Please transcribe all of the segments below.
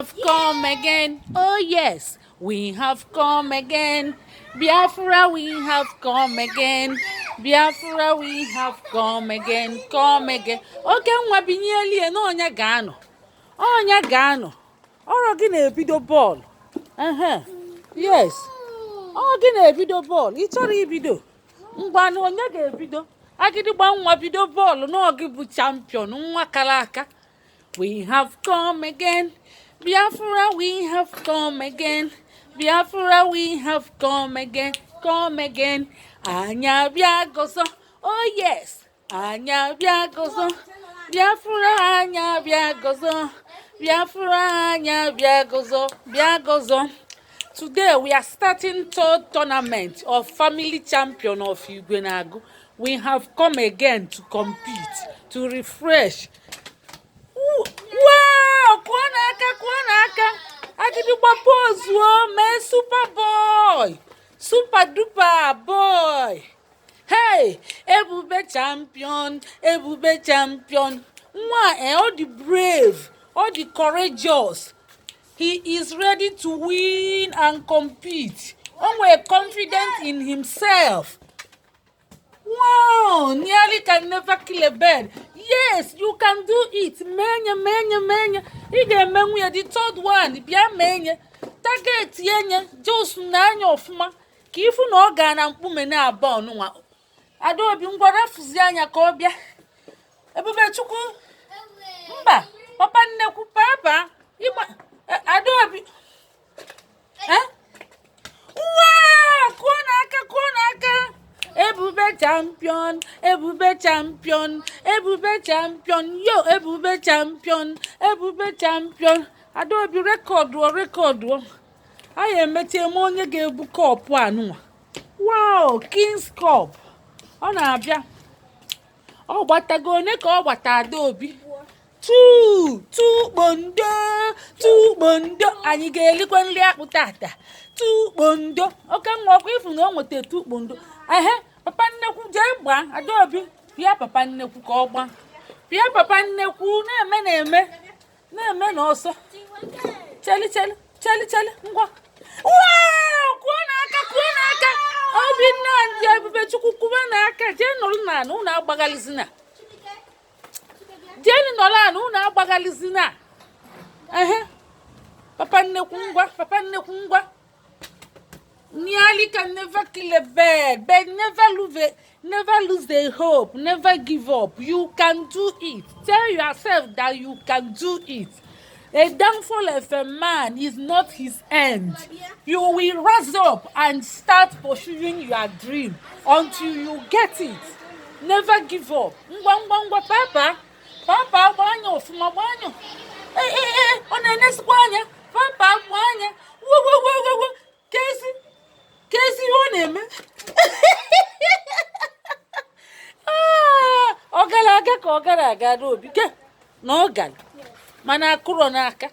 Have come again. Oh, yes, we have come again. Biafra, we have come again. Biafra, we have come again. Come again. Oke nwa, binyelie na ọnya ga-anọ. Ọnya ga-anọ. Ọrọ gị na-ebido bọọlụ. Ehe. Yes. Ọ gị na-ebido bọọlụ. Ị chọrọ ibido? Ngwanụ, onye ga-ebido? Agịdịgba nwa, bido bọọlụ na ọ gị bụ champion, nwa kara aka. We have come again. Biafra, we have come again. Biafra, we have come again. Come again. Anyị abịagozo. Oh yes. Anyị abịagozo. Biafra, anyị abịagozo. Biafra, anyị abịagozo. Bịagozo. Today we are starting third tournament of family champion of Igwenagu. We have come again to compete, to refresh. Wow! Kụọ n'aka, kụọ n'aka. Agịdịgba pozuo mee super boy. Super duper boy. Hey! Ebube champion, Ebube champion. Nwa eh, ọ dị brave, ọ dị courageous. He is ready to win and compete. O nwere confident in himself. Wow, nearly can never kill a bird. Yes, you can do it. Menye, menye, menye. Ị ga-emenwu ya. The third one, bịa menye. Target yenye, just n'anya ọfụma. Ka ifu na ọ gaa na mkpume na-abụọ nwa. Adaobi, ngwa, rafuzi anya ka ọ bịa. Ebubechukwu, mba, papa nnekwu, papa. Ịgba, Adaobi. Eh? Wow! Kụọ n'aka, kụọ n'aka. Ebube champion, Ebube champion, Ebube champion, yo, Ebube champion, Ebube champion. Adaobi, recordụọ, recordụọ. Anyị emecha eme onye ga-ebu cup anụnwa. Wow, Kings Cup. Ọ na-abịa. Ọ gbatago one ka ọ gbata, Adaobi? Two, two kpondo, two kpondo. Anyị ga-elikwa nri akpụ tata. Two kpondo. Oke nwa, ọkwa ifu na o nweta two kpondo. Ehe, papa nnekwu, jee gbaa. Adaobi, pịa papa nnekwu ka ọ gbaa. Pịa papa nnekwu. Na-eme, na-eme, na-eme n'ọsọ. Cheli, cheli, cheli, cheli, ngwa. Wow! Kụọ n'aka, kụọ n'aka. Obinna ndị Ebubechukwu, kụba n'aka. Jee nọrọ n'ala, unu agbagalizina. Jee nọrọ ala, unu agbagalizina. Ehe, papa nnekwu, ngwa, papa nnekwu, ngwa. Nearly can never kill a bird, but never lose a hope, never give up. You can do it. Tell yourself that you can do it. A downfall of a man is not his end. You will rise up and start pursuing your dream until you get it. Never give up. Ngwa, ngwa, ngwa, papa. Papa, gba anya ọfụma, gba anya. Ee, ee, ee, ọ na-enesikwa anya. Papa, gba anya. Wo, wo, wo, wo, wo. Kezi, kezi ihe ọ na-eme. Ah, ọ gara aga ka ọ gara aga n'obi ke na ọ gara, mana akụrọ n'aka.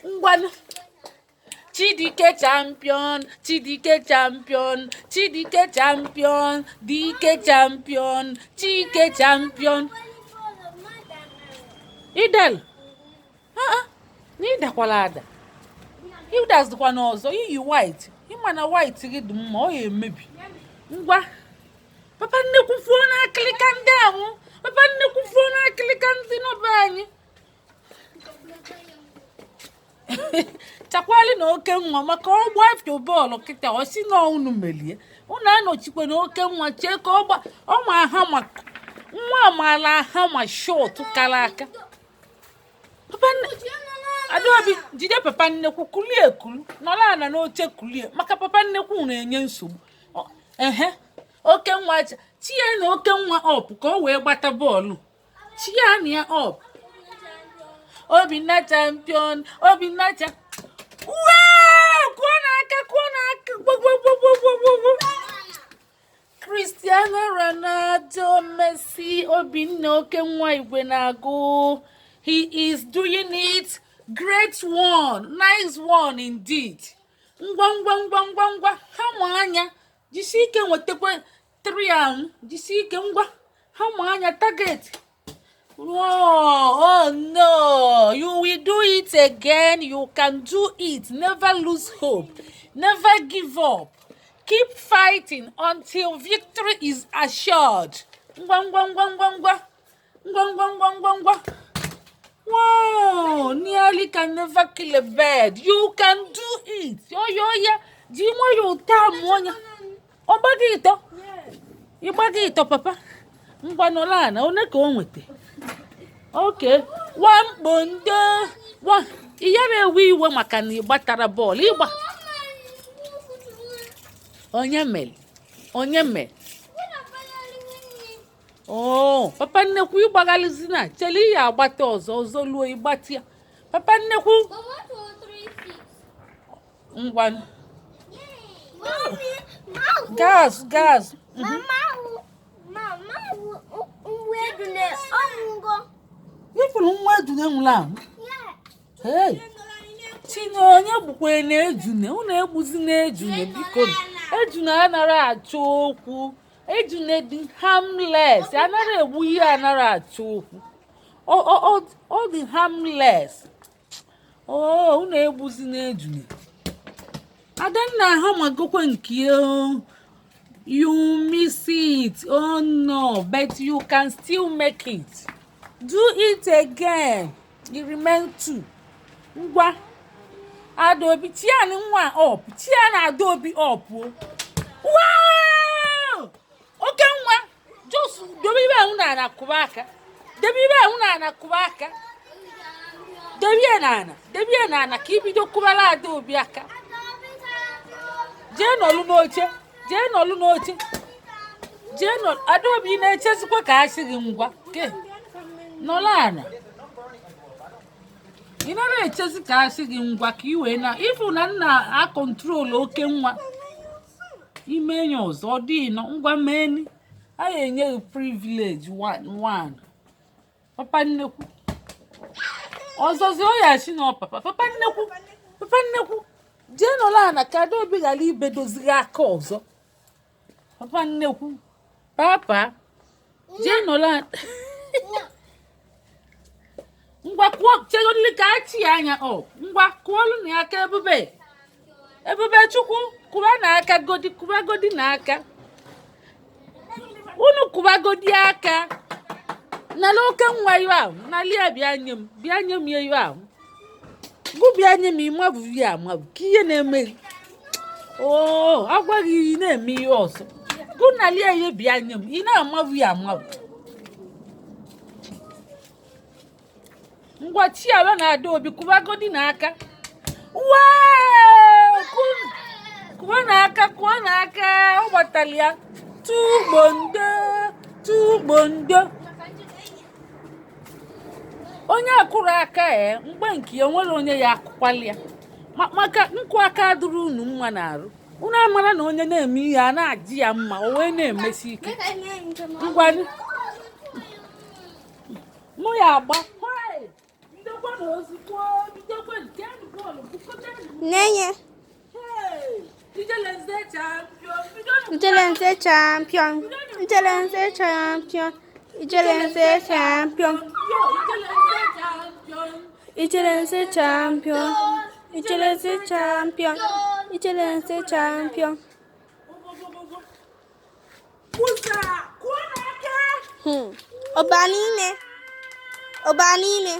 Ngwanụ. Chidike champion, Chidike champion, Chidike champion, Dike champion, Chike champion. Idel ah, na ịdakwala ada, ịdazikwa n'ọzọ. Iyi white, ịma na white gị dị mma, ọ ya emebi. Ngwa, papa nnekwu, fuo n'akịlịka ndị ahụ. Papa nnekwu, fuo n'akịlịka ndị nọbe anyị. Chakwali na oke nwa, maka ọ gbafie bọọlụ kịta, ọ si na unu melie. Unu anọchikwa na oke nwa, chee ka ọ gba. Ọ ma aha ma nwa amaala aha ma shot kara aka. Papa Adaobi, jide papa nnekwu, kulie, ekulu, nọrọ ala n'oche, kulie, maka papa nnekwu na-enye nsogbu. Ehe, oke nwa, chie na oke nwa up ka ọ wee gbata bọọlụ. Chie na ya up. Obinna champion, Obinna cha. Wow! Kụọ n'aka, kụọ n'aka. Gwogwogwogwogwogwo. Cristiano Ronaldo, Messi, Obinna oke nwa igwe na-agụ. He is doing it. Great one, nice one indeed. Ngwa, ngwa, ngwa, ngwa, ngwa, ha mụ anya. Jisi ike, nwetakwa 3 ahụ. Jisi ike, ngwa, ha mụ anya. Target. Oh, oh no, you will do it again. You can do it. Never lose hope. Never give up. Keep fighting until victory is assured. Ngwa ngwa ngwa ngwa ngwa. Ngwa ngwa ngwa ngwa ngwa. Wow, nearly can never kill a bird. You can do it. Yo yo ya. Ji nwayọọ ụta mụọ ya. Ọ gbaghị ịtọ. Ị gbaghị ịtọ papa. Ngwa nọrọ ana, one ka o nweta. Okay. Nwamkpo wa ị yara ewe iwe maka na ị gbatara bọọlụ ịgba. Onye mere? Onye mere? Oo, papa nnekwu ịgbaghalịzina chere ihe agbata ọzọ ọzọ luo ịgbatị ya. Papa nnekwu ngwa gas gas. Mama, mgbe ọnwụgo. Ifuru nwa ejune nwụrụ anwụ. Hey, Chine onye gbukwe na ejune unu egbuzi na ejune biko. Ejune anara achọ okwu. Ejune dị harmless. Anara egbu ihe anara achọ okwu. Ọ dị harmless. Oo, unu egbuzi na ejune. Adanna ha magokwe nke ya o. You miss it. Oh no, but you can still make it. Do it again. You remain two. Ngwa. Adaobi, chian nwa up. Chian Adaobi up o. Wow! Oke nwa, just dobe ibe ahụ n'ala kụba aka. Debe ibe ahụ n'ala kụba aka. Debe ya n'ala. Debe ya n'ala ka ibido kụbara Adaobi aka. Jee nọlụ n'oche. Jee nọlụ n'oche. Jee nọlụ. Adaobi ị na-echezikwa ka a sị gị ngwa. Ke. Nọlụ ala. Ị nara echezi ka a sị gị ngwa ka ị wee na ịfụ na nna a control oke nwa ime ya ọzọ ọ dị nọ ngwa meeni a ga-enye gị privilege one one. Papa nnekwu ọzọzi ọ ya si na ọ papa papa nnekwu papa nnekwu jee nọrọ ala ka Adaobi ghara ibedoziri aka ọzọ. Papa nnekwu, papa, jee nọrọ ala ngwa kụọ chegodili ka achị ya anya ọ ngwa kụọlụ na ya aka. Ebube, Ebube Chukwu, kụba na aka godi, kụba godi na aka unu, kụba godi aka nala oke nwa yo ahụ nali ya. Bịa nye m, bịa nye m ya yo ahụ gụ, bịa nye m. Ịmabụ ya amabụ ka ihe na-eme gị oo agwaghị ị na-eme ihe ọzọ gụ nali ya ihe. Bịa nye m, ị na-amabụ ya amabụ. Ngwa chiaba na Adaobi kụbagodi n'aka. Wow! Kụba n'aka, kụọ n'aka. Ọ gbatara ya tugbondo tugbondo. Onye akụrụ aka ee mgbe nke ya nwere onye ya akụkwali ya. Maka nkụ aka adịrị unu mma n'arụ. Unu amara na onye na-eme ihe a na-adị ya mma o wee na-emesi ike. Ngwanụ, mụ ya agba. Hey! Bidokwanụ ozugbo, bidokwanụ, keenụ bọọlụ, bukọtanụ. Nenye. Hey! Ijelenze champion, bidonụ. Ijelenze champion. Ijelenze champion. Ijelenze champion. Yo, Ijelenze champion. Ijelenze champion. Ijelenze champion. Ijelenze champion. Kwụsa, kụọ n'aka. Ọba n'ime. Ọba n'ime.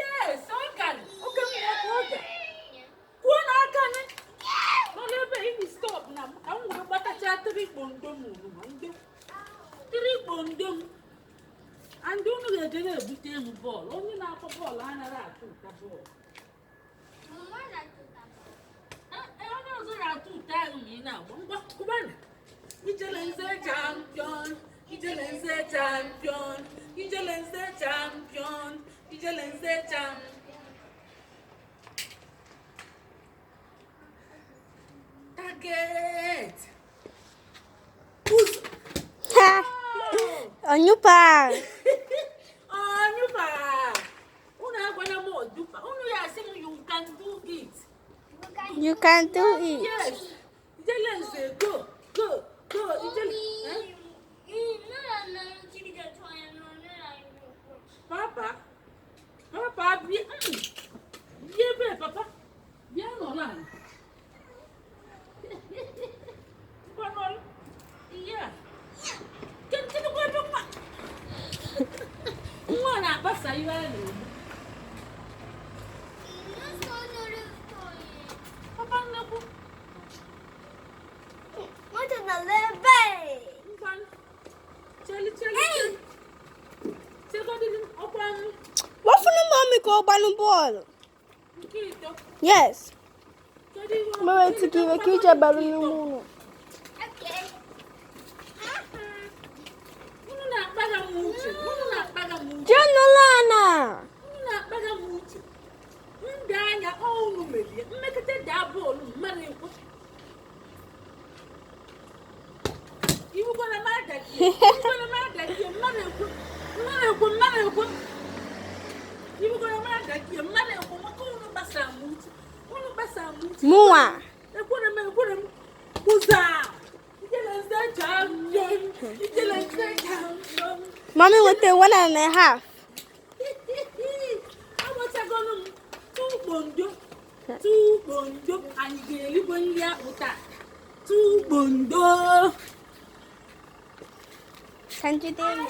Yes, ọ gara. Oke mmụọ ka ọ gara. Kụọ n'aka nị. Nọ n'ebe ị stop na m ka m wee gbatacha tiri kpondom unu ndo. Tiri kpondom. And unu ga-eje na-ebute m bọọlụ. Onye na-akpọ bọọlụ anaghị atụ ụta bọọlụ. Onye ọzọ na-atụ ụta ahụ ma ị na-agba. Ngwa, kụbanụ. Ijelenze champion, Ijelenze champion, Ijelenze champion, Ijelenze champion. Target. Who's Ha. Onyupa. Onyupa? Unu agwana m ojupa. Unu ya asị m you can do it. You can do it. Yes. Ijelenze, go, go, go. Ijele. Eh? Papa, papa, bịa, bịa ebe a, papa. Bịa nọrọ ala. Ngwa nọrọ. Ihe a. Kedu kwa ebe nwa? Nwa na-akpasa ihe a na-eme. Papa nnekwu. Ngwa. Cheli, cheli, cheli. Chegodị ọkwa m. Wafunu mommy ka ọ gbanụ bọọlụ. Nke ịtọ. Yes. Kedu ihe ọ- Mere tikiri ka ije bara n'ime ụlọ. Unu na-akpaga m uche. Unu na-akpaga m uche. Jee nọrọ ana. Unu na-akpaga m uche. Ndị anya ọ unu merie. Mmekọta daa bọọlụ mmadụ ekwe. Iwukwana m adajie. Iwukwana m adajie. Mmadụ ekwe. Mmadụ ekwe. Mmadụ ekwe. Iwukwana m adajie. Mmadụ ekwe. Maka unu gbasara m uche. Unu gbasara m uche. Mụnwa. Ekwere m, ekwere m. Ụzọ Ijele nze champion. Ijele nze champion. Mommy nweta 1.5. Agbachagolu m tụkpondo tụkpondo, anyị ga-erikwe nri akpụ taa, tụkpondo. Ka njide m.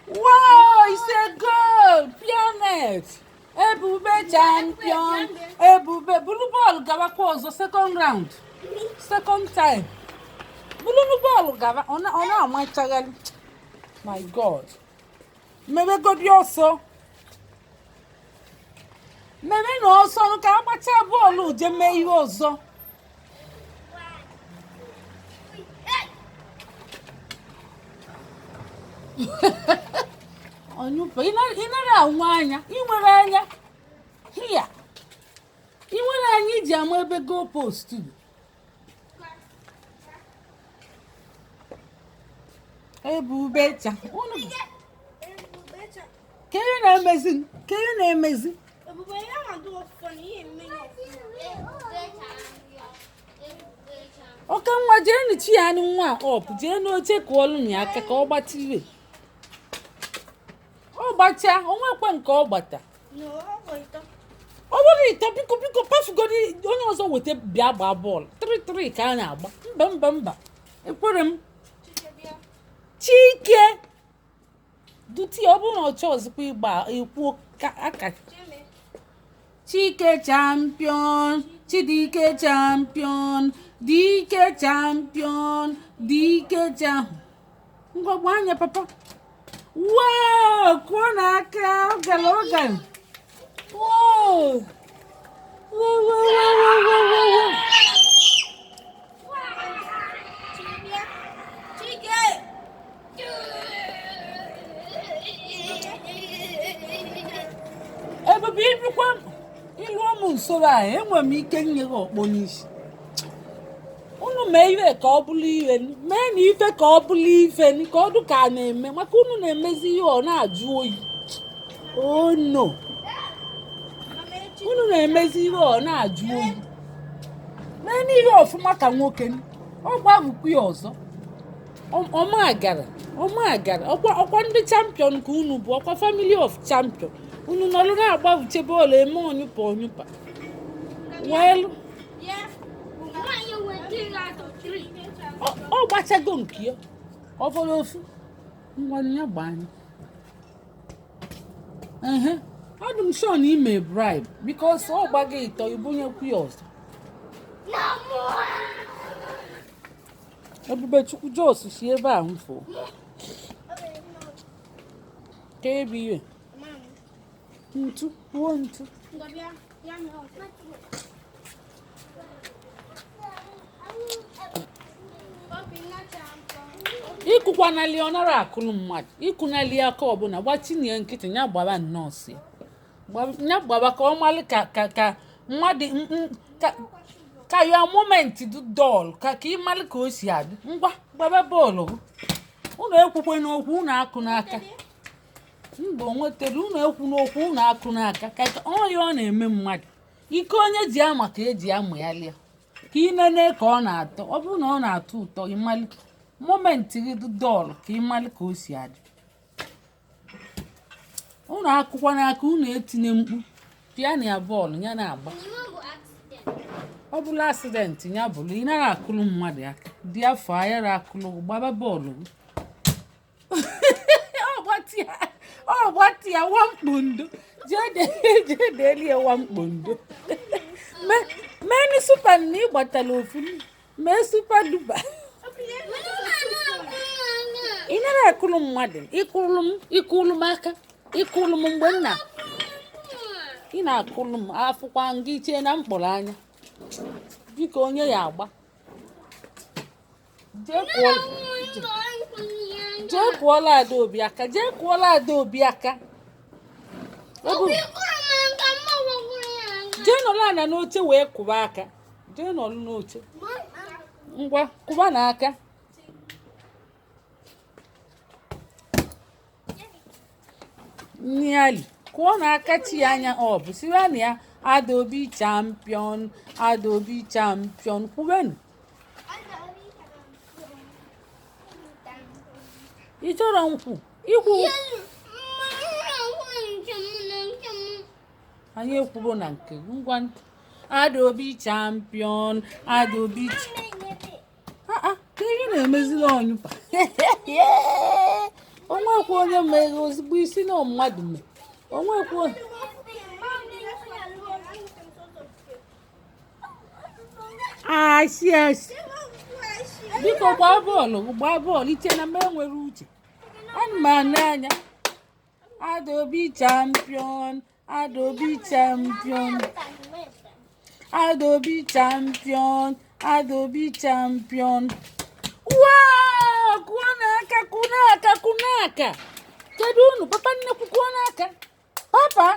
Wow, it's a goal! Pianet! Ebube champion! Ebube, bulu bọọlụ gabakwa ọzọ, second round. Second time. Bulunu bọọlụ gaba, ọ na-amachagharị. My God. Mebegodi ọsọ. Mebe na ọsọ ka agbacha bọọlụ je mee ihe ọzọ. Ọnyụpa, ị nara anwụ anya, ị nwere anya. Hia. Ị nwere anya iji ama ebe goal post dị. Ebube cha. Unu ka ihe na-emezi, ka ihe na-emezi. Ebube ya na-adụ ọfụma na ihe eme ya. Oke nwa, jee chi ya anyị nwa ọp, jee n'oche kụọlụ ya aka ka ọ gbata iwe. Ọ gbachaa, o nwekwe nke ọ gbata. Ọ bụrụ ite, biko, biko, pafugodi onye ọzọ weta bịa gbaa bọọlụ. 3-3 ka a na-agba. Mba, mba, mba, ekwere m. Chike duti, ọ bụrụ na ọ chọọ ọzọkwa ịgba ekwuo ka aka. Chike champion, Chidike champion, Dike champion, Dike cha. Ngwa, gbaa anya, papa. Wow, kụọ n'aka, ọ gara, ọ gara. Wow! Wow, wow, wow, wow, wow, wow, wow. Chike! Ebube, ibikwa ịlụọ m nso a, enwere m ike nye gị ọkpọ n'isi. Unu mee ihe ka ọ bụrụ ihe, mee na ife ka ọ bụrụ ife, ka ọ dị ka a na-eme, maka unu na-emezi ihe ọ na-ajụ oyi. Oh no, unu na-emezi ihe ọ na-ajụ oyi. Mee na ihe ọfụma ka nwoke ọ gbahukwu ya ọzọ. Ọma gara, ọma gara. Ọkwa, ọkwa ndị champion ka unu bụ, ọkwa family of champion. Unu nọrọ na-agbavuche bọọlụ eme ọnyụpa ọnyụpa. Well, ọ gbachago nke ya, ọ fọrọ ofu. Ngwa, ya gbaa anyị. Ehe, adị m sure na ime bribe because ọ gbago ịtọ, ibunyekwu ya ọzọ. Ebube Chukwu Jos si ebe a mfo ka ebe ihe ntu kwuo ntu. Ịkụkwanali, ọ nara akụlụ mmadụ ịkụnali aka ọbụla. Gbachinie nkịtị, ya gbaba nnọọsụ ya. Ya gbaba ka ọ malụ ka mmadụ ka ya moment dị dull, ka ị malụ ka o si adị. Ngwa, gbaba bọọlụ gị. Unu ekwukwe n'okwu, unu akụ n'aka. Mba, o nwetara unu ekwu n'okwu, unu akụ n'aka ka ọ ya ọ na-eme mmadụ ike onye ji ama ka eji amụ ya lia. Ka ị nene ka ọ na-atọ. Ọ bụrụ na ọ na-atọ ụtọ, ịmali moment gị dị dull, ka ịmali ka o si adị. Unu akụkwa n'aka, unu etinye mkpu. Pịa na ya bọọlụ ya na-agba. Ọ bụla accident ya bụrụ, ị naghị akụlụ mmadụ aka dị afọ ayara akụlụ. Gbaba bọọlụ gị. Ọ gbatịa nwamkpondo, jee delie nwamkpondo. Mee super na ị gbatara ofu, mee super duper. Ị nara akụlụ mmadụ. Ịkụlụ m, ịkụlụ m aka, ịkụlụ m mgbe nna ị na-akụlụ m afụkwa ngị chee na mkpọrọ anya. Biko, onye ya agba, jee kụọla Adaobi aka, jee kụọla Adaobi aka. Jee nọrọ ala n'oche wee kụba aka. Jee nọrọ n'oche. Ngwa, kụba n'aka. Nniali kụọ n'aka chi ya anya. Ọ bụ siwa na ya Adaobi champion, Adaobi champion. Kwubenu. Ị chọrọ nkwụ ikwu? Anyị ekwugo na nke. Ngwa, Adaobi champion, Adaobi. Ka ihe na-emeziri ọnyụpa onwekwa onye meghe ozugbo isi na mmadụ mee onwekwa. Asị asị, biko gbaa bọọlụ, gbaa bọọlụ. Iche na m enwere uche, ana m anụ anya. Adaobi champion, Adaobi champion, Adaobi champion, Adaobi champion. Wow! Kụọ n'aka, kụọ n'aka, kụọ n'aka. Kedu unu papa nnekwu? Kụọ n'aka papa.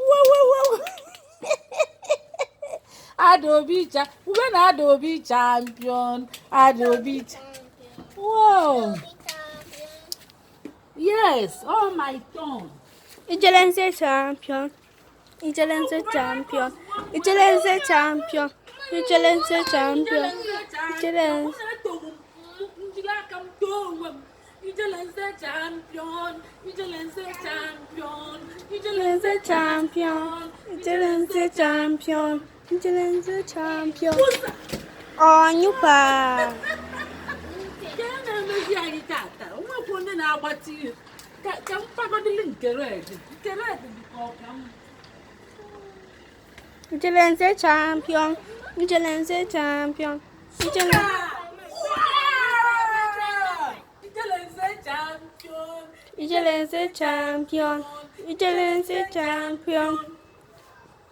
Wow. Adaobi cha ube na Adaobi champion, Adaobi. Wow, yes, all my turn. Ijelenze champion. Ijelenze champion. Ijelenze champion. Ijelenze champion. Ijelenze. Njiri aka m too onwe m. Ijelenze champion, Ijelenze champion, Ijelenze champion. Ijelenze champion. Ijelenze champion. Ọnyụpa. Nke a na-emezi anyị tata, onwekwa onye na-agbati ihe ka mpagodili nke red, nke red dị ka ọka mma. Ijelenze champion. Ijelenze champion. Ijelenze. Ijelenze champion. Ijelenze champion. Ijelenze champion.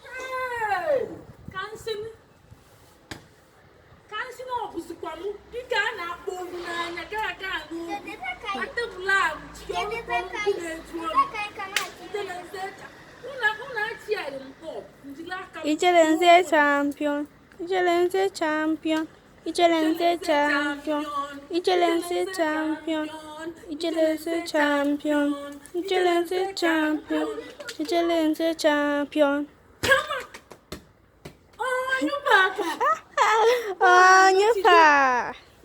Hey! Ka nsị ka nsị na ọ bụzikwa m dịka a na-akpọ olu n'anya gara aga n'okwu na tebụl a ji ọrụ kpọrọ nkụ na-eju ọnụ. Ijelenze cha unu achịgharị m kọp njiri aka m. Ijelenze champion. Ijelenze champion. Ijelenze champion. Ijelenze champion. Ijelenze champion. Ijelenze champion. Ijelenze champion. Ọnyụpa aka. Ọnyụpa.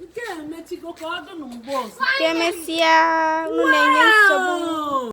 Nke a emechigo, ka ọ dị na mgbe ọzọ. Ka emesịa, unu na-enye nsogbu. Wow!